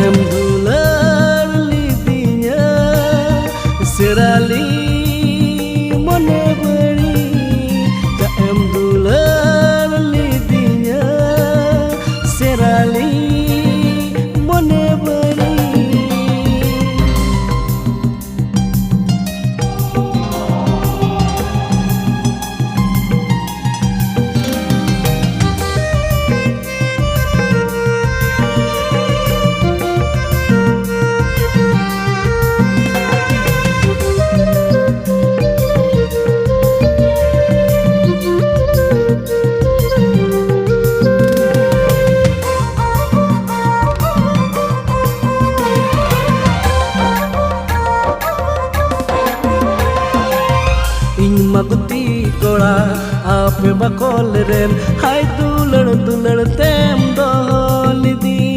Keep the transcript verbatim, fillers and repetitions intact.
ᱮᱢ ᱫᱩᱞᱟᱹᱲ ᱞᱤᱫᱤᱧᱟ ᱥᱮᱨᱟᱞᱤ ᱢᱚᱱᱮ ᱵᱟᱹᱲᱤ, ᱪᱟᱜ ᱮᱢ ᱫᱩᱞᱟᱹᱲ ᱞᱤᱫᱤᱧᱟ ᱥᱮᱨᱟᱞᱤ ᱢᱚᱱᱮ ᱵᱟᱹᱲᱤ᱾ ᱤᱧ ᱢᱟ ᱜᱩᱛᱤ ᱠᱚᱲᱟ, ᱟᱯᱮ ᱵᱟᱠᱷᱳᱞ ᱨᱮᱱ, ᱦᱟᱭ ᱫᱩᱞᱟᱹᱲ ᱫᱩᱞᱟᱹᱲ ᱛᱮᱢ ᱫᱚᱦᱚ